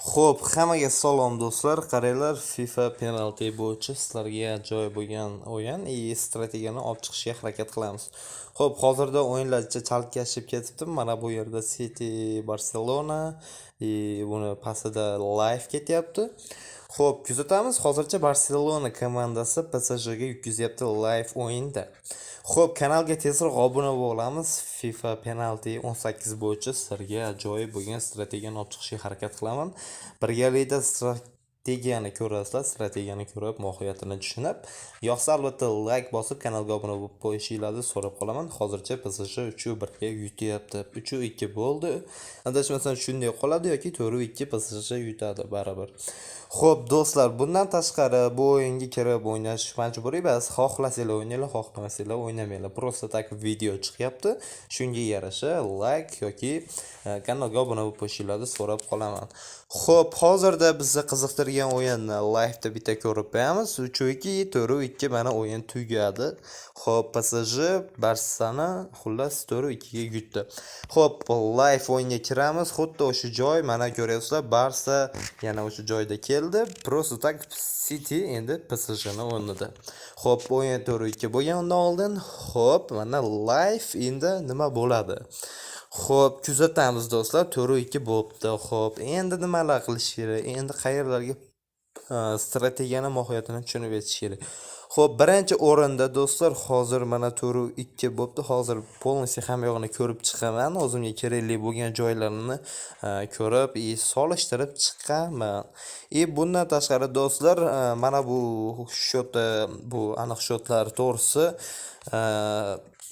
Xo'p, hammaga salom, do'stlar. Qaranglar, FIFA penalti bo'yicha sizlarga ajoyib bo'lgan o'yin и strategiyani olib chiqishga harakat qilamiz. Xo'p, hozirda o'yinlar chalkashib ketibdi. Mana bu yerda City, Barcelona и buni pastida live ketyapti. Xo'p, kuzatamiz. Hozircha Barcelona komandasi PSG ga yutkazyapti live o'yinda. Xo'p, kanalga tezroq obuna bo'lamiz. FIFA penalti 18 bo'yicha sizlarga ajoyib bo'lgan strategiyani olib chiqishga harakat qilaman. Birgalikda strategiyani ko'rasizlar, strategiyani ko'rib, mohiyatini tushunib, yoqsa, albatta like bosib, kanalga obuna bo'lib qo'yishingizni so'rab qolaman. Hozircha PSG 3-1 ga yutyapti. 3-2 bo'ldi. Adashmasam, shunday qoladi yoki 4-2 PSG yutadi baribir. Xo'p, do'stlar, bundan tashqari bu o'yinga kirib o'ynash majburiy emas. Xohlasanglar o'ynanglar, xohlamasanglar o'ynamanglar. Просто так video chiqyapti. Shunga yarasha like yoki kanalga obuna bo'lib qo'yishingizni so'rab qolaman. Xo'p, hozirda bizni qiziqtirgan o'yinni live'da bitta ko'rib qo'yamiz. 3-2, 4-2, mana o'yin tugadi. Xo'p, PSG Barsani xullas 4-2 ga yutdi. Xo'p, live o'yinga kiramiz. Xuddi o'sha joy, mana ko'ryapsizlar, Barsa yana o'sha joyda keldi. Просто так City endi PSGni o'rnida. Xo'p, o'yin 4-2 bo'lgan undan oldin. Xo'p, mana live endi nima bo'ladi? Xo'p, kuzatamiz, do'stlar, 4-2 bo'pti. Xo'p, endi nimalar qilish kerak? Endi qayerlarga strategiyani mohiyatini tushunib yetish kerak. Xo'p, birinchi o'rinda, do'stlar, hozir mana 4-2 bo'pti. Hozir полностью hamma yog'ini ko'rib chiqaman. O'zimga kerakli bo'lgan joylarini ko'rib и solishtirib chiqaman. И bundan tashqari, do'stlar, mana bu счет, bu aniq счет lar to'g'risi,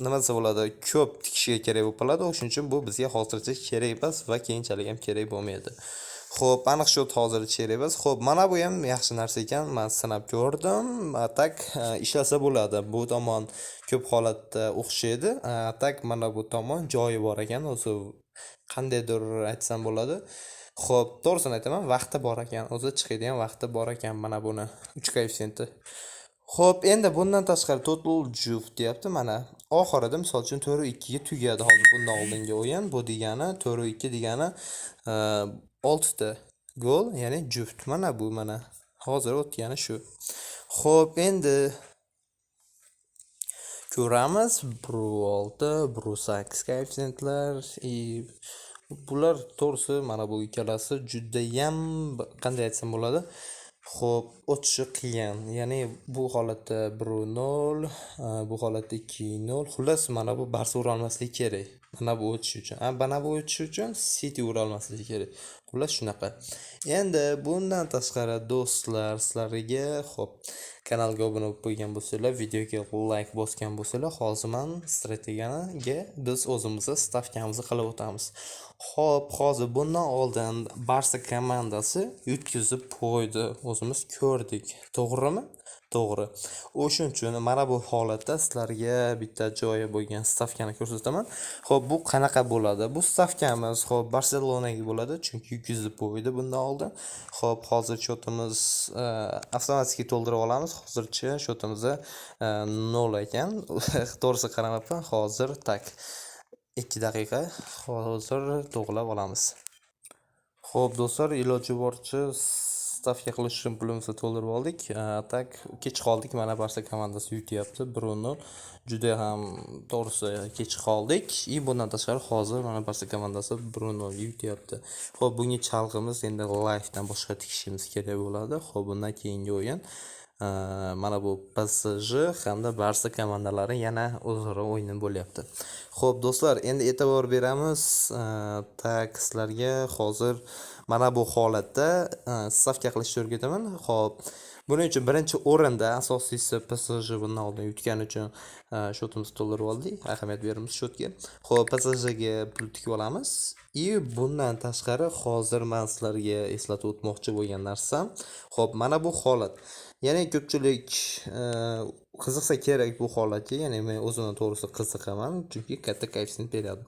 nima desa bo'ladi, ko'p tikishga kerak bo'lib qoladi. O'shuning uchun bu bizga hozircha kerak emas va keyinchalik ham kerak bo'lmaydi. Xo'p, aniq счет hozircha kerak emas. Xo'p, mana bu ham yaxshi narsa ekan. Men sinab ko'rdim. А так ishlasa bo'ladi. Bu tomon ko'p holatda o'xshaydi. А так mana bu tomon joyi bor ekan. O'zi qandaydir aytsam bo'ladi. Xo'p, to'g'risini aytaman, vaqti bor ekan. O'zi chiqadigan vaqti bor ekan mana buni 3 koeffitsiyenti. Xo'p, endi bundan tashqari total juft deyapti mana. Oxirida, misol uchun, 4-2 ga tugadi hozir bundan oldingi o'yin. Bu degani 4-2 degani 6 ta gol, ya'ni juft. Mana bu, mana hozir o'tgani shu. Xo'p, endi ko'ramiz 1.6, 1.8 koeffitsiyentlar и bular to'g'risi mana bu ikkalasi judayam, qanday aytsam bo'ladi? Xo'p, o'tishi qiyin. Ya'ni bu holatda 1.0, bu holatda 2.0. Xullas, mana bu Barsa urolmasligi kerak. Mana bu o'tish uchun. A, mana bu o'tish uchun City urolmasligi kerak. Xullas, shunaqa. Endi bundan tashqari, do'stlar, sizlarga, xo'p, kanalga obuna bo'lib qo'ygan bo'lsanglar, videoga like bosgan bo'lsanglar, hozir man strategiyaniga biz o'zimizni stavkamizni qilib o'tamiz. Xo'p, hozir bundan oldin Barsa komandasi yutqizib qo'ydi. O'zimiz ko'rdik. To'g'rimi? To'g'ri. O'shuning uchun mana bu holatda sizlarga bitta joyi bo'lgan stavkani ko'rsataman. Xo'p, bu qanaqa bo'ladi? Bu stavkamiz, xo'p, Barselonaga bo'ladi, chunki yutqizib qo'ydi bundan oldin. Xo'p, hozir счет imiz avtomatik to'ldirib olamiz. Hozircha счет imizda 0 ekan. To'g'risi qaramabman. Hozir так 2 daqiqa, hozir to'g'rilab olamiz. Xo'p, do'stlar, iloji boricha stavka qilish uchun pulimizni to'ldirib oldik. Так kech qoldik. Mana Barsa komandasi yutyapti 1-0. Juda ham, to'g'risi, kech qoldik. И bundan tashqari hozir mana Barsa komandasi 1-0 yutyapti. Xo'p, bunga chalg'imiz, endi live'dan boshqa tikishimiz kerak bo'ladi. Xo'p, bundan keyingi o'yin mana bu PSG hamda Barsa komandalari yana o'zaro o'yini bo'lyapti. Xo'p, do'stlar, endi e'tibor beramiz. Так, sizlarga hozir mana bu holatda stavka qilishni o'rgataman. Xo'p, buning uchun birinchi o'rinda, asosiysi, PSG bundan oldin yutgani uchun счет imizni to'ldirib oldik. Ahamiyat beramiz счет ga. Xo'p, PSG ga pul tikib olamiz. И bundan tashqari hozir men sizlarga eslatib o'tmoqchi bo'lgan narsam, xo'p, mana bu holat. Ya'ni ko'pchilik qiziqsa kerak bu holatga, ya'ni men o'zimdan, to'g'risi, qiziqaman, chunki katta koeffitsient beradi.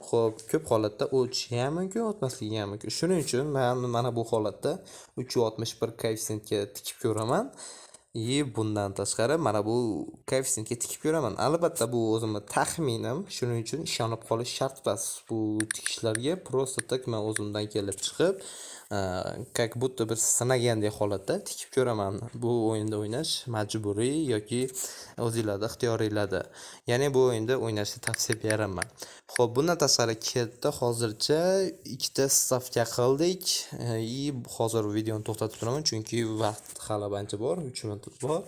Xo'p, ko'p holatda o'tishi ham mumkin, o'tmasligi ham mumkin. Shuning uchun men mana bu holatda 3.61 koeffitsiyentga tikib ko'raman. И bundan tashqari mana bu koeffitsiyentga tikib ko'raman. Albatta bu o'zimni taxminim, shuning uchun ishonib qolish shart emas. Bu tikishlarga просто так men o'zimdan kelib chiqib, как будто bir sinagandek holatda tikib ko'raman. Bu o'yinda o'ynash majburiy yoki o'zinglarda ixtiyoringlarda. Ya'ni bu o'yinda o'ynashni tavsiya beraman. Xo'p, bundan tashqari ketdi. Hozircha ikkita stavka qildik. И hozir videoni to'xtatib turaman, chunki vaqt hali ancha bor, 3 minut bor.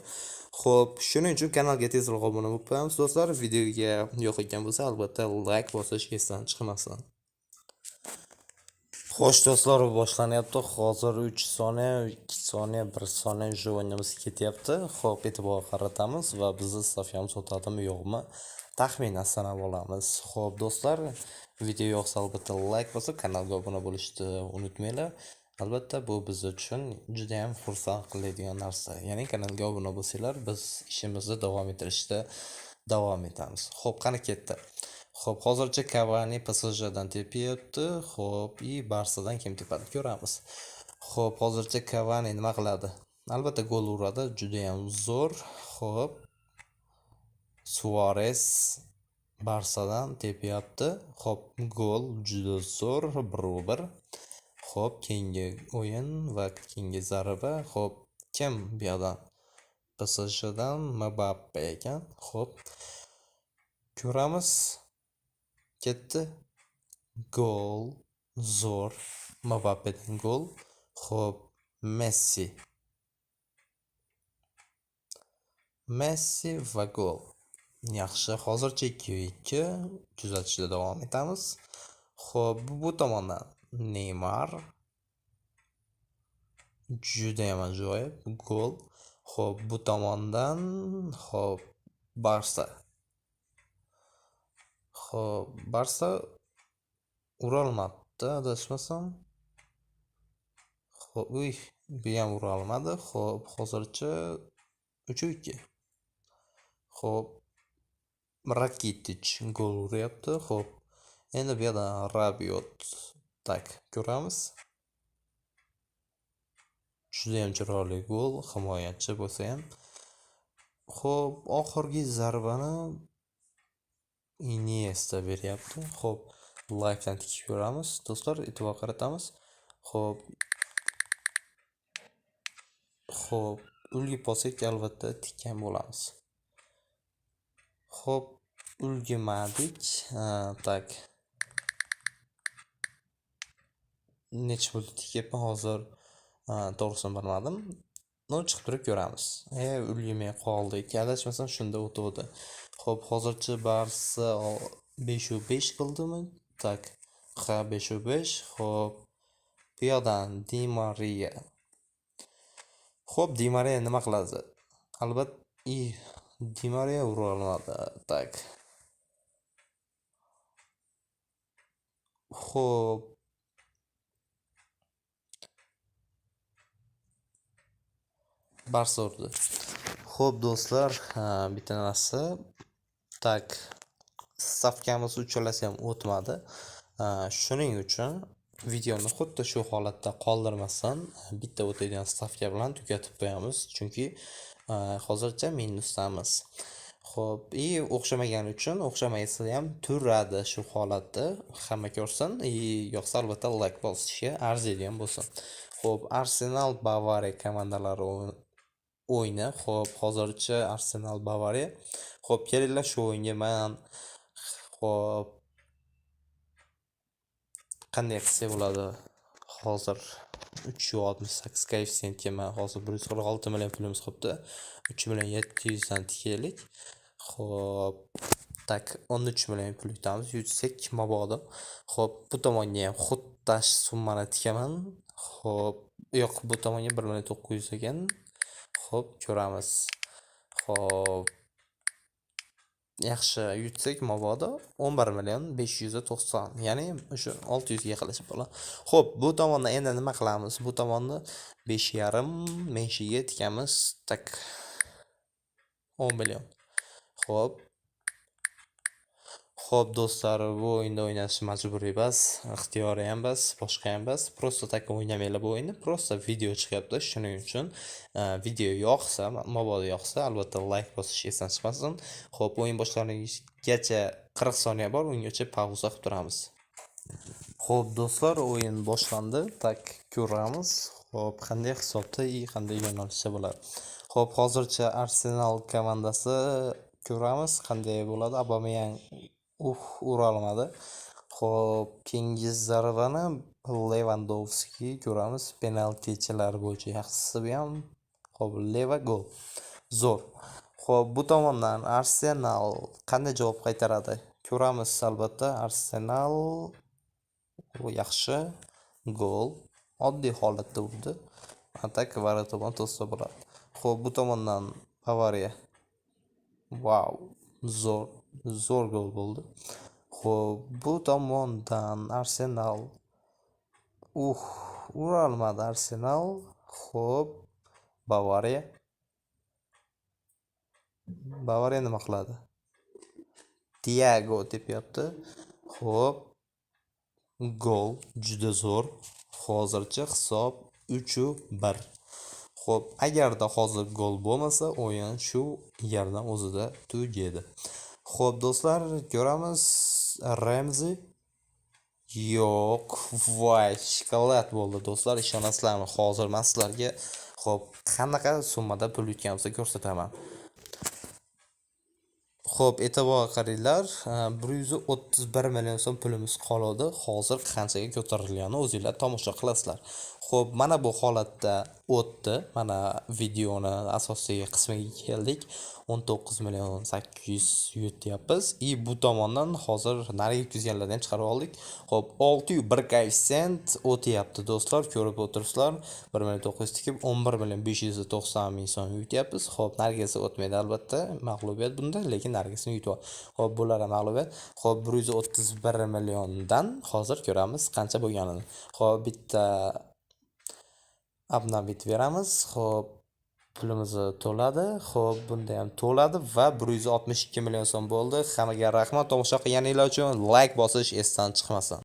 Xo'p, shuning uchun kanalga tezroq obuna bo'lib qo'yamiz do'stlar. Videoga yoqgan bo'lsa, albatta like bosish esdan chiqmasin. Xo'sh do'stlar, boshlanyapti. Hozir 3 soniya, 2 soniya, 1 soniya уже o'yinimiz ketyapti. Xo'p, e'tibor qaratamiz va bizni stavkamiz o'tadimi yo'qmi taxminan sanab olamiz. Xo'p do'stlar, video yoqsa albatta like bosib, kanalga obuna bo'lishni unutmanglar. Albatta bu biz uchun juda ham xursand qiladigan narsa. Ya'ni kanalga obuna bo'lsanglar, biz ishimizni davom ettirishda davom etamiz. Xo'p, qani ketdi. Xo'p, hozircha Cavani PSJdan tepyapti. Xo'p, и Barsadan kim tepadi ko'ramiz. Xo'p, hozircha Cavani nima qiladi? Albatta gol uradi, juda ham zo'r. Xo'p, Suarez Barsadan tepyapti. Xo'p, gol juda zo'r, 1-1. Xo'p, keyingi o'yin va keyingi zarba. Xo'p, kim bu yoqdan? PSJdan Mbappe ekan. Xo'p, ko'ramiz. Ketdi. Gol zo'r. Mbappedan gol. Xo'p, Messi. Messi va gol. Yaxshi, hozircha 2-2 kuzatishda davom etamiz. Xo'p, bu tomondan Neymar judayam ajoyib gol. Xo'p, bu tomondan xo'p, Barsa. Xo'p, Barsa urolmabdi, adashmasam. Xo'p, uy, bu ham urolmadi. Xo'p, hozircha 3-2. Xo'p, Rakitic gol uryapti. Xo'p, endi bu yerdan Rabiot. Tak, ko'ramiz. Juda ham chiroyli gol, himoyachi bo'lsa ham. Xo'p, oxirgi zarbani Iniesta beryapti. Xo'p, likedan tikib ko'ramiz. Do'stlar, e'tibor qaratamiz. Xo'p. Xo'p, ulgib olsak albatta tikkan bo'lamiz. Xo'p, ulgimadik. Tak. Necha pul tikyapman hozir, to'g'risini bilmadim. No, chiqib turib ko'ramiz. Ulgimay qoldik. Adashmasam shunda o'tuvdi. Xo'p, hozircha Barsa 5-5 qildimi? Tak. Ha, 5-5. Xo'p. Bu yoqdan Di Maria. Xo'p, Di Maria nima qiladi? Albatta, Di Maria ura olmadi. Tak. Xo'p. Barsa urdi. Xo'p do'stlar, bitta narsa. Tak, stavkamiz uchalasi ham o'tmadi. Shuning uchun videoni xuddi shu holatda qoldirmasdan bitta o'tadigan stavka bilan tugatib qo'yamiz, chunki hozircha minusdamiz. Xo'p, и o'xshamagani uchun o'xshamasa ham turadi shu holatda, hamma ko'rsin, и yoqsa albatta like bosishga arziydigan bo'lsin. Xo'p, Arsenal Bavariya komandalari o'yini. Xo'p, hozircha Arsenal Bavariya. Xo'p, kelinglar shu o'yinga men xo'p qanday qilsak bo'ladi? Hozir 3.68 koeffitsiyentga men hozir 146 million pulimiz qolibdi. 3 million 700 dan tikaylik. Xo'p, tak 13 million pul yutamiz, yutsak mabodo. Xo'p, bu tomonga ham xuddi shu summani tikaman. Xo'p, yo'q, bu tomonga 1 million 900 ekan. Xo'p, ko'ramiz. Xo'p. Yaxshi, yutsak mabodo 11 million 590, ya'ni o'sha 600 ga yaqinlashib qoladi. Xo'p, bu tomonni endi nima qilamiz? Bu tomonni 5.5 Messiga tikamiz. Tak. 10 million. Xo'p. Xo'p, do'stlar, bu o'yinda o'ynash majburiy emas, ixtiyoriy ham emas, boshqa ham emas. Просто так o'ynamanglar bu o'yinni. Просто video chiqyapti. Shuning uchun video yoqsa, mabodo yoqsa, albatta like bosish esdan chiqmasin. Xo'p, o'yin boshlanishigacha 40 soniya bor, ungacha pauza qilib turamiz. Xo'p, do'stlar, o'yin boshlandi. Так, ko'ramiz. Xo'p, qanday hisobda и qanday yo'nalishda bo'ladi. Xo'p, hozircha Arsenal komandasi, ko'ramiz, qanday bo'ladi. Aubameyang ura olmadi. Xo'p, keyingi zarbani Levandovski, ko'ramiz, penaltichilar bo'yicha yaxshisi bu ham. Xo'p, Leva, gol. Zo'r. Xo'p, bu tomondan Arsenal qanday javob qaytaradi? Ko'ramiz albatta. Arsenal bu yaxshi gol. Oddiy holatda urdi. А так ворота tomon to'ssa bo'ladi. Xo'p, bu tomondan Bavariya. Vau, zo'r, zo'r gol bo'ldi. Xo'p, bu tomondan Arsenal. Ura olmadi Arsenal. Xo'p, Bavariya. Bavariya nima qiladi? Tiago tepyapti. Xo'p, gol juda zo'r. Hozircha hisob 3-1. Xo'p, agarda hozir gol bo'lmasa, o'yin shu yerdan o'zida tugaydi. Xo'p, do'stlar, ko'ramiz. Remzi, yo'q, voy, shokolad bo'ldi, do'stlar, ishonasizlarmi? Hozir men sizlarga, xo'p, qanaqa summada pul yutganimizni ko'rsataman. Xo'p, e'tibor qaranglar, 131 million so'm pulimiz qoladi. Hozir qanchaga ko'tarilganini o'zinglar tomosha qilasizlar. Xo'p, mana bu holatda o'tdi. Mana videoni asosiy qismiga keldik. 19 million 800 yutyapmiz. И bu tomondan hozir narigi yutqizganlarni ham chiqarib oldik. Xo'p, 6,1 koeffitsient o'tyapti, do'stlar, ko'rib o'tiribsizlar. 1 million 900 tikib 11 million 590 ming so'm yutyapmiz. Xo'p, narigisi o'tmaydi albatta, mag'lubiyat bunda, lekin narigisini yutib. Xo'p, bular ham mag'lubiyat. Xo'p, 131 milliondan hozir ko'ramiz qancha bo'lganini. Xo'p, bitta обновить beramiz. Xo'p, pulimizni to'ladi. Xo'p, bunda ham to'ladi va 162 million so'm bo'ldi. Hammaga rahmat tomosha qilganinglar uchun. Like bosish esdan chiqmasin.